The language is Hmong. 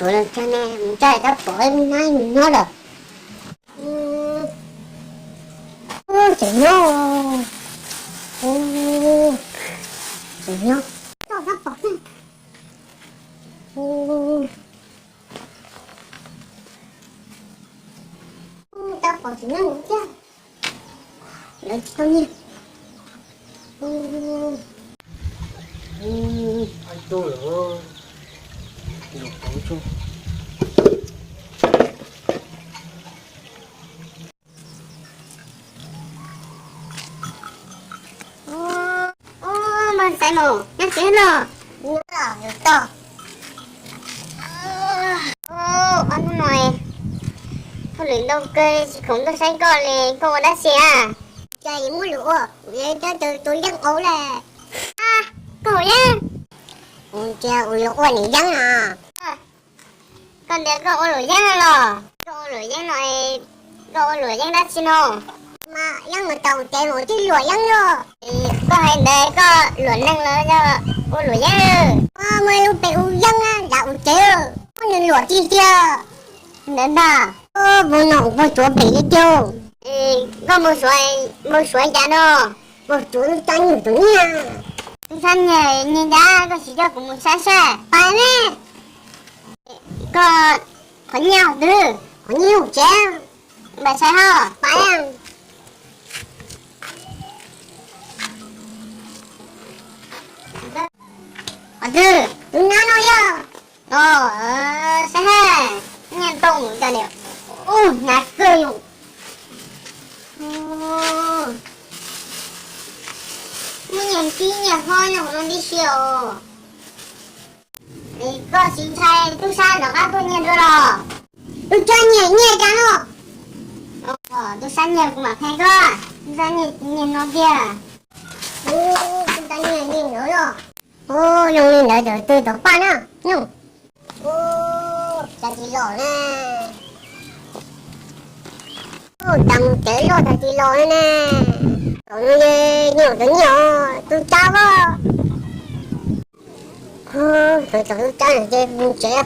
Ua li cas ne, mus tsa tab pom nab nyob lawm. Tseem nyob, tseem nyob, tau tab pom, tau pom tseem nyob thiab. Lawv tsis tau nyiag. Tus qauv tso. Ub, npawg Xaiv Maum, nyob tsev los? Nyob los yus toj. Ob hnub no hauj lwm ntau kawg tsis khoom tuaj saib koj li, koj ua dab tsi a? Cas yus muab lus ua, yus cov tus yeeb qauv lawm. Koj ua yeeb? Ua cas, ua yuav ua niam yeeb no. Koj ntias koj ua luam yeeb no los? Koj ua luam yeeb no, koj ua luam yeeb dab tsi no? Mas yeeb mus tau ua tsev mus twb luam yeeb los. Koj hais ntawd koj luam neeg los yog ua luam yeeb? Muaj lub pem ua yeeb na, nram ua tsev, muab nws luam tiag tiag. Ntawd ntag. Mus no ua puag tsuav pem li tiag. Koj mus suav, mus suav cas no? Mus suav tub sab nyiag tus nyiag. Tub sab nyiag nyiag cas koj tsis coj kuv mus saib saib? Pais ne. Koj qhov nyiaj qhov twg? Qhov nyiaj ua tsev. Npam sai ho pais. Qhov twg? Tus nab no yog. Saib ha, nyiaj ntoo cov niam, ub, hnyav kawg yus. Muaj nyiaj tib nyiaj hlob nyob hauv no tib si os. Koj tsis ntshai tub sab rov qab tuaj nyiag dua los? Tub sab nyiag nyiag cas no? Tub sab nyiag kuv mam qhia koj, tub sab nyiag nyiag no tiag. Tub sab nyiag nyiag no los? Ub, zoo li ntawd ces twb tau paj na. Ub, cas tsis los ne? Ub, cas mus tsev loj cas tsis los li ne? Los no ces nyiag cov nyiaj, tub sab os. Ub, thaum thaum tub sab ces mus tsev.